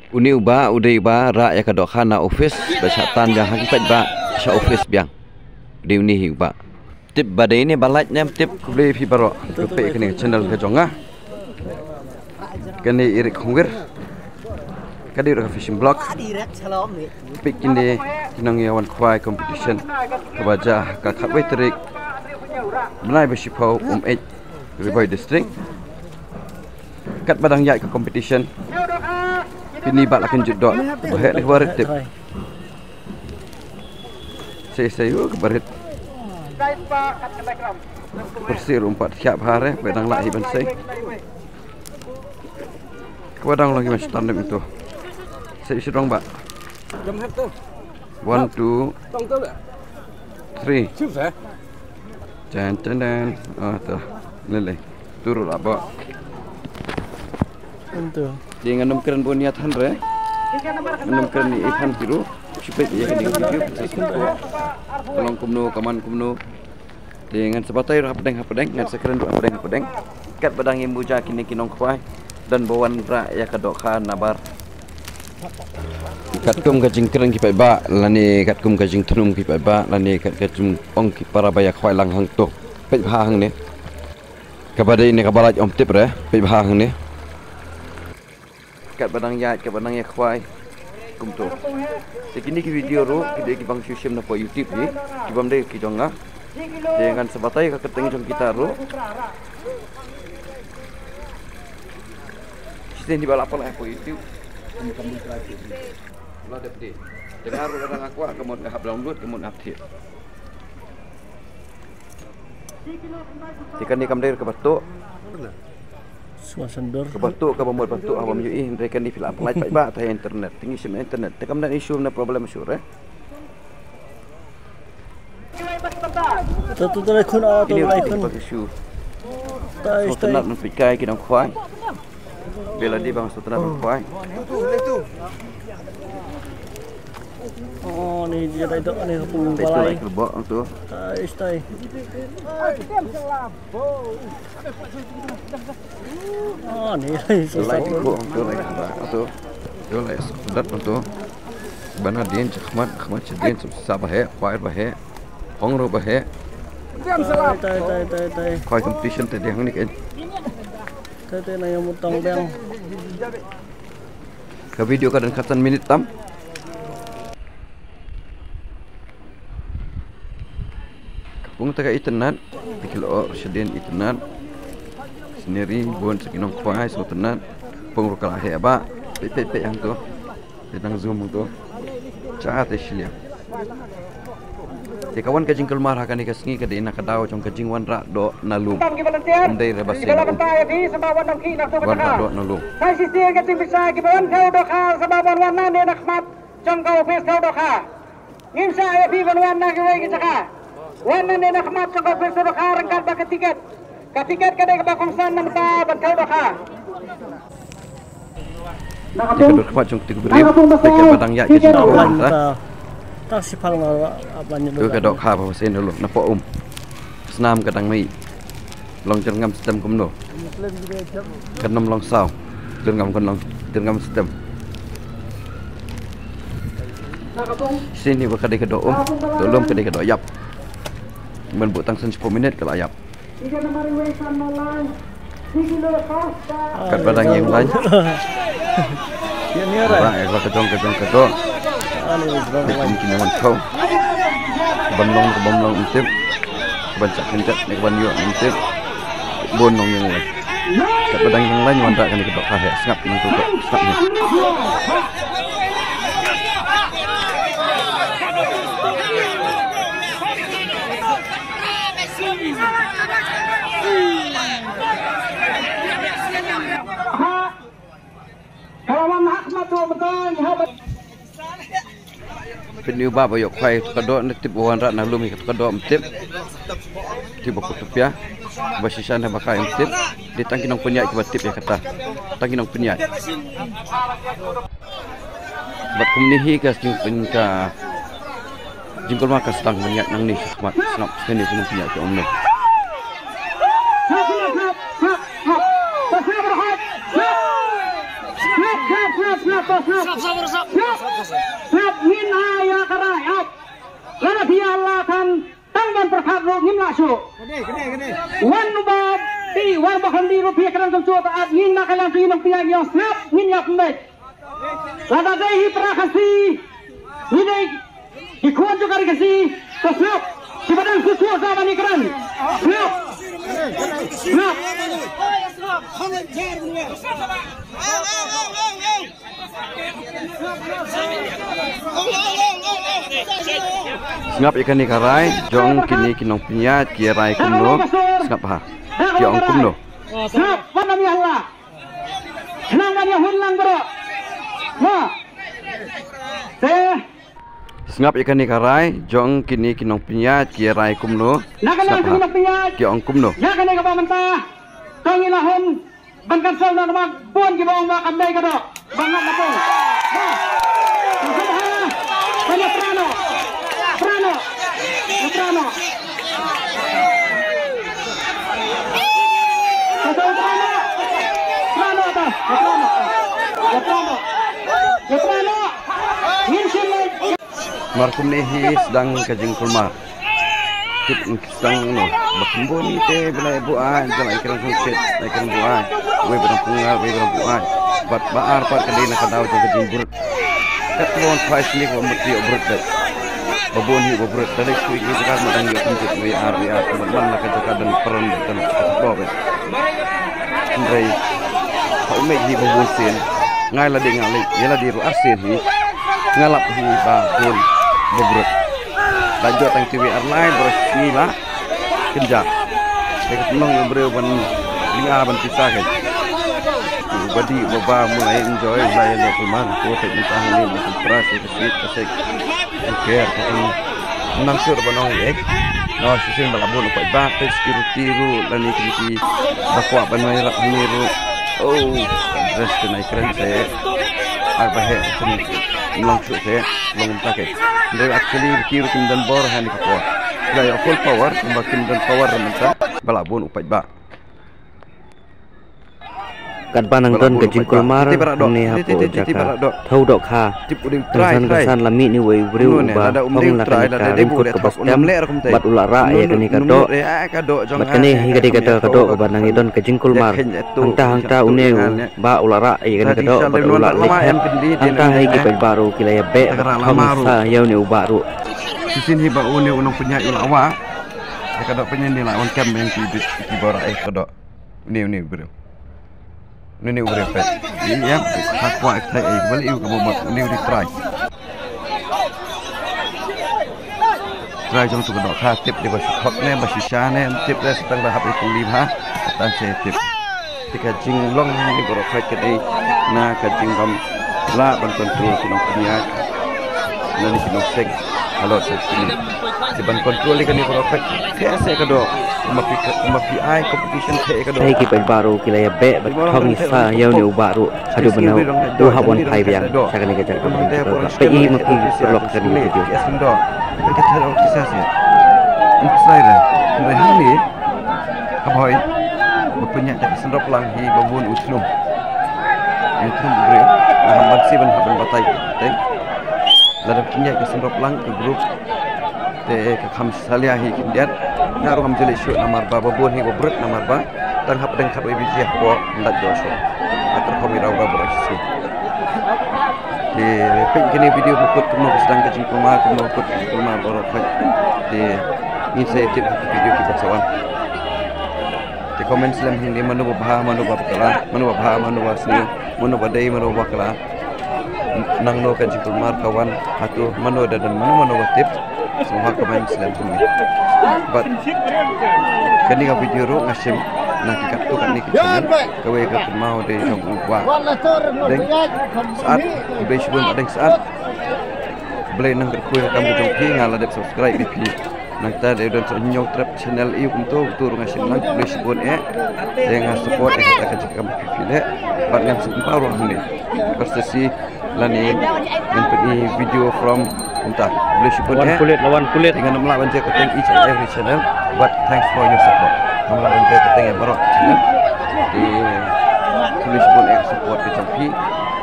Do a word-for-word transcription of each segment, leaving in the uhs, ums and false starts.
Une u bah u dei u bah rah ïa ka dohkha na office, ba shah tan biang ha ki paidbah sha office biang. U dei une hi u bah. Tip ba dei ne ba lait ne em tip, khublei phi baroh. Peit kane ka channel ka jong nga. Kane Eric Khongwir. Ka dei ka fishing vlog. Peit kine ki nongïawan khwai competition kaba jia ha ka khatwei tarik bnai ba shiphew, Umeit, Ri Bhoi District. Katba dang ïaid ka competition, pynban ba la kynjut doh. Ba heh leh ba rit tip. Sei sei, oh, kaba rit. Pyrshah ruh ym pat thiah bha re, ba dang lah hi ban sei. Kaba dang long hi ban stan dep ito. Sei sei dong ba. One, two, three. Jan jan jan. Ah, to. Lele. Turu lah ba. Ento. Te ngan ym kren bun ïa than re. Ngan ym kren ïa than ki ruh. Shu peit ïa kane ka video. Ka long kumno, ka man kumno. Te ngan sa batai ruh hapdeng hapdeng, ngan sa kren ruh hapdeng hapdeng. Katba dang ïa muja kine ki nongkhwai. Don ba wanrah ïa ka dohkha nabar. Katkum ka jingkren ki paidbah, lane katkum ka jingthnum ki paidbah, lane kat ka jingong ki para ba ïa khwai lang hangto. Peit bha hangne. Kaba dei ne kaba lait ym tip re, peit bha hangne. Katba dang ïaid, katba dang ïa khwai. Kumto. Te kine ki video ruh, ki dei ki bang shu shim na poh YouTube hi, ki bym dei ki jong nga. Te ngan sa batai ka kyrteng jong kita ruh. Shisien hi ba la pynlait ha poh YouTube. Kum kam dei try. La dep dei. Te nga ruh lada nga kwah ka mut nga hap download, ka mut nga hap thied. Te kane kam dei kaba tuh. Sua sendor. Kaba tuh kaba mut ba tuh ha bym ïohi, hynrei kane phi lah pynlait paidbah tang ha internet. Te ngi shim internet. Te kam don issue ne problem shuh re. To to to lai khun, ah, to lai khun. Kine ki bang issue. Tai tai. Sngewtynnat ban peit kai ki nongkhwai. Bela dei bang sngewtynnat ban khwai. Oh, ni dia tai to, ni ka pung balai. Kerbok tu. Tai tai. Oh, ni lai. Lai tu, tu lai tu. Tu lai sngewtynnat tu. Bana dien chakhmat, khmat chadien sa ba heh, khwai ba heh. Hong ro ba heh. Tai tai tai tai tai. Khwai competition te dei hangne. Tai tai na ïa mutong biang. Ka video ka don khatsan minit tam. Ka pung te ka itynnat, te ki la oh shadien itynnat. Scenery bun sa ki nongkhwai sngewtynnat. Pung ruh ka la heh ba. Peit peit peit hangto. Te dang zoom hangto. Cha te shiliang. Te ka wan ka jingkulmar ha kane ka sngi ka dei na ka daw jong ka jingwanrah doh na lum. Ym dei re ba seng. Wanrah doh na lum. Sa shisien ka jingpynsah kiba wan thew dohkha sa ba wan wan nangne na khmat jong ka ophis thew dohkha. Ngim shah ïa phi ban wan na kiwei ki jaka. Wan nangne na khmat jong ka ophis thew dohkha ryngkat bad ka tiket. Ka tiket ka dei kaba kongsan na bynta ban thew dohkha. Ïa ka dur khmat jong kito ki briew, te ka ba dang ïaid ka jingdohkha. Ta, ta shipang na, ah, ban ïa. Tu ka dohkha ba sien ruh na poh um. Snam ka dang mih. Long jyrngam stem kumno. Kan ym long saw. Jyrngam kan long, jyrngam stem. Sien hi ba ka dei ka doh um. Doh lum ka dei ka doh ïap. Ban buh tang san shiphew minit ka la ïap. Katba dang ïeng lain. Ba eh ba ka jong ka jong ka jong. Dei kum kine wan khaw. Ban long ka bym long ym tip. Ban chak kynjat ne ban ïoh ym tip. Bun nongïeng lain. Katba dang ïeng lain wan da kane ka dohkha heh sngap nangtu sngap ne. Pynïoh ba ba ïoh khwai ka doh ne tip ba wanrah na lum hi ka doh ym tip. Tip ba kut tupia ba shisha ne ba kai ym tip. Dei tang ki nongpynïaid kiba tip ïa kata. Tang ki nongpynïaid. Bad kumne hi ka jingpyn ka jingkulmar ka sdang ban ïaid nangne shakhmat sngap sngewne sngewne pynïaid ka umne. Sngap, sngap, sngap, sngap. Sngap, ngin ai ïa ka rai, ap. Lada phi ïa la than tang ban pyrkhat ruh ngim lah shuh. Wan u ba dih, wan ba kham dih ruh phi ïa kren kumjuh, ta ap, ngin na ka liang phi nongpynïaid ngi ong sngap, ngin ïa pynbeit. Lada dei hi para Khasi, ngi dei ki khun jong ka ri Khasi, to sngap. Kiba dang sngewsih sa ban ïakren. Sngap. Sngap. Sngap ïa kane ka rai jong kine ki nongpynïaid, ki rai kumno. Sngap ha. Ki ong kumno. Sngap, wat nym ïa halla. Khnang ban ïa hun lang baroh. Ma. Te. Sngap ïa kane ka rai jong kine ki nongpynïaid, ki rai kumno. Na ka liang ki nongpynïaid, ki ong kumno. Ïa kane kaba mynta to ngi la hun ban cancel noh namar bun kiba ong ba kam dei ka doh. Ba ngat na pung. Ba. Ba ngat pra noh. Pra noh. Pra noh. Namar kumne hi sdang ka jingkulmar. Tip sdang no. Ba kham bun ite ba la buain, ba la kren kham tip, la kren buain. Wei ba dang pyngar, wei ba dang buain. Bad ba ar pat ka dei na ka daw jong ka jingbrut. Kat lon phai sini ko mesti brut dei. Ba bun hi ba brut. Tadi sui ki jaka ma dang ïoh kumjuh wei ar wei ar. Ba man la ka jaka dang pran dang pran. Hynrei ha u mei hi ba bun sien. Nga la dei nga leh, ïa la dei ruh arsien hi. Nga lap hi ba bun ba brut. La jot tang kiwei ar lai ba ngi la kynjah. Te ka nong ïa briew ban ling a ban pisa ke. Ba dih ba ba mu la enjoy la ïa leh kumar ko te mynta hangne mynta pra se ka sweet ka sek. Ka ker ka nang sur ba nong ïa. No shisien ba la bun u paidbah te security ruh lane ki ki ba kwah ban ïarap hangne ruh. Oh, dress te nai kren se. Ar ba he kum long shuh se long ta ke. Hynrei actually ki ruh kim don bor ha kane ka por. Ki la ïoh full power kumba kim don power mynta ba la bun u paidbah. Katba nang don ka jingkulmar hangne hapoh jaka thaw dohkha. Kynsan kynsan la mih ne uwei u briew uba ong la kane ka ryngkut kaba stem bad u la rah ïa kane ka doh. Bad kane hi ka dei kata ka doh kaba nang ïa don ka jingkulmar. Hangta hangta une u bah u la rah ïa kane ka doh bad u la leit hep. Hangta hi ki paidbah ruh ki la ïa beh bad thong sa ïa une u bah ruh. Shisien hi ba une u nongpynïaid u la wah. Ïa ka doh pynïaid ne la wan kem ïa ki bit ki bor ïa ka doh. Une une u briew. Une une u briew pet. Ïa ha kwah ek thai ei ba leh ïa ka bor une une u dei trai. Trai jong tu ka doh kha tip dei ba shu khot ne ba shu sha ne tip dei sa tang ba hap ïa ka lim ha. Tang se tip. Te ka jinglong ni baroh khoit ka dei na ka jingbym lah ban control ki nongpynïaid. Na ni ki nongseng halor ka kine. Te ban control ïa kane baroh khoit. Te se ka doh. Kumba phi ka, kumba phi ai competition te ka doh. Te ki paidbah ruh ki la ïa beh bad thong sa ïa une u bah ruh. Haduh ba u hap wan phai biang sha kane ka jaka ba phi i ma phi paralok kane ka video. Ka thero ki sa se. Em phai re. Re hangne. Ka bhoi ba pynïaid ka sendrop lang hi ba bun u thnum. U thnum u briew. Nga ham ban sih ban hap ban batai. Te lada pynïaid ka sendrop lang ka group. Te ka kham salia hi khyndiat. Nga ruh ngam ju leh shuh namar ba ba bun hi ba brut namar ba tang hapdeng khatwei baje hapoh ym dei doh shuh. Nga tyrkhong ïa u ba brut shisien. Te peit kane video ba kut kumno ba sdang ka jingkulmar kumno ba kut ka jingkulmar baroh khoit. Te ngin sa ïa tip ha ki video kiba sa wan. Te comment slem hangne mano ba bha mano ba bakla, mano ba bha mano ba sniew, mano ba dei mano ba bakla. Nangno ka jingkulmar ka wan hato mano da don mano mano ba tip. Sngewbha comment slem kumne. Bad kane ka video ruh nga shim na ki katto katne ki channel. Kawei ka kynmaw dei jong u Bah Deng Saat, U Blei shibun Bah Deng Saat. Blei nang kyrkhu ïa ka kam ka jong phi, nga la dep subscribe ïa phi. Nangta dei don sa hynñiew trep channel ïa u kumto, uto ruh nga shim lang, Blei shibun eh. Te nga support ïa kata ka jingkam phi phi leh. Bad ngan sngewbha ruh hangne. Persis lane ngan pyni video from kumta. Blei shibun eh. Wan pulit, lawan pulit. Te ngan ym lah ban jia kyrteng each and every channel. But thanks for your support. Ngam lah ban jia kyrteng ïa baroh channel. Te Blei shibun eh support ka jong phi.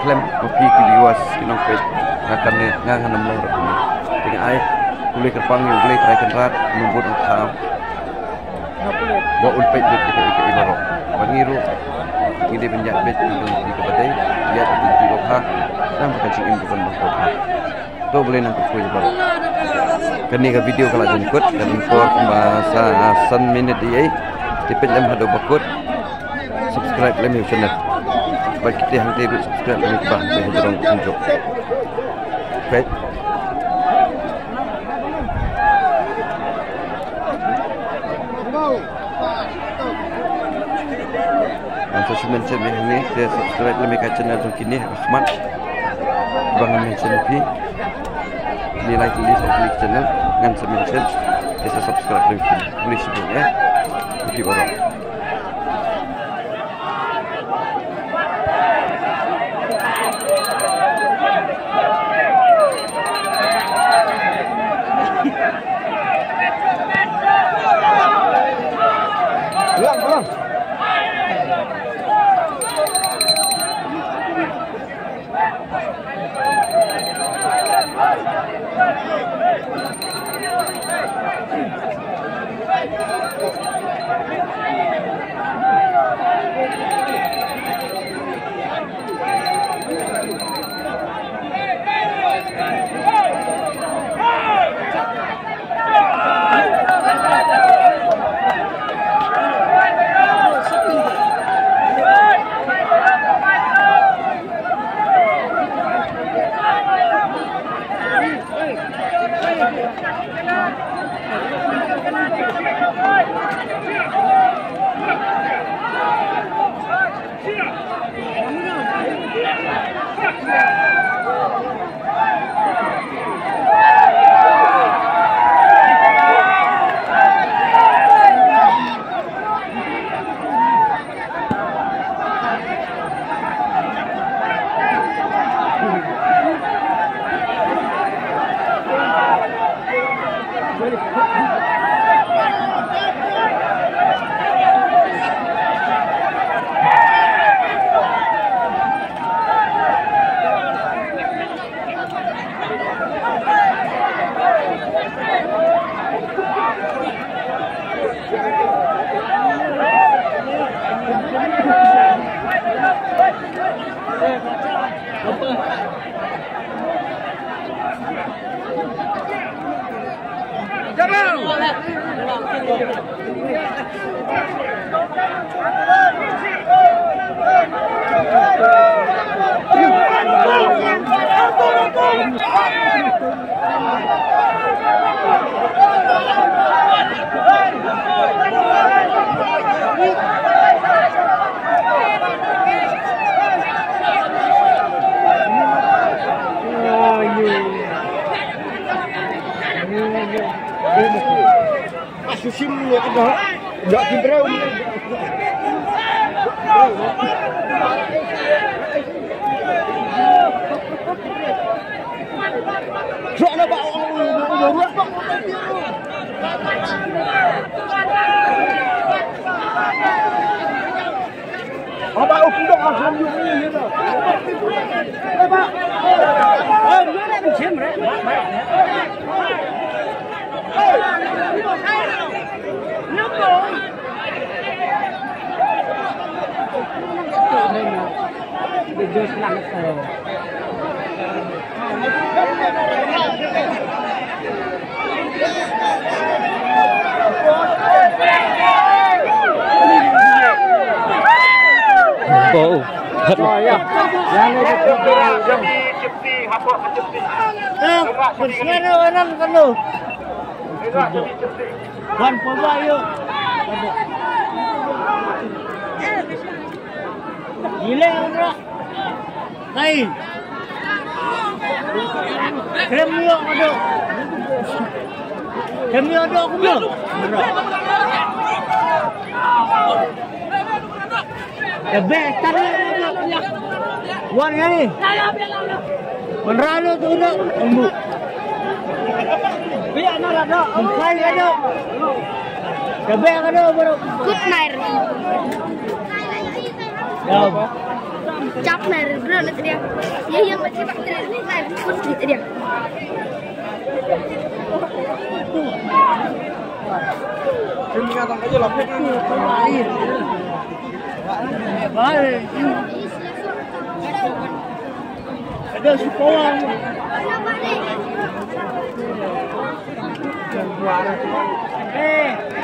Khlem ma phi ki viewers ki nongpeit, nga kane nga ngan ym long ruh kumne. Te nga ai khublei kyrpang ïa U Blei Trai Kynrad, U Nongbud U Thaw. Ba un peit lut ïa ka, ïa ka, ïa baroh. Ba ngi ruh ngi dei ban ïaid beit ïa ka lynti kaba dei, ïaid ïa ka lynti kaba bha, nang ba ka jingim ka ban long kaba bha. To U Blei nang kyrkhu ïa baroh. Kane ka video ka la jan kut, ka dang por kumba sa san minit ïa ei. Te peit lem haduh ba kut. Subscribe lem ïa u channel. Bad kito hangtei ruh subscribe lem ïa kiba hangtei ha jrong kumjuh. Peit. Ngan sa shu mention ïa hangne, te subscribe lem ïa ka channel jong kine, Ahmad. Ba ngan mention ïa phi. Kine lai kine sa klik channel, ngan sa mention. Te sa subscribe lem ïa phi. Khublei shibun eh. Ïa phi baroh. Oh, oh, ya. Wan paba yu. Gila ora. Kai. Krem yo ado. Krem yo ado kumno. Ebe tadi. Wan ngani. Menralo tu dah. Embu. Biar nara dah. Empai ado. Ebe ado baru. Good night. Ya. Chap na ri bro na tria. Ye ye ma chap na ri na ri kun tri tria. Ada si pawang. Eh.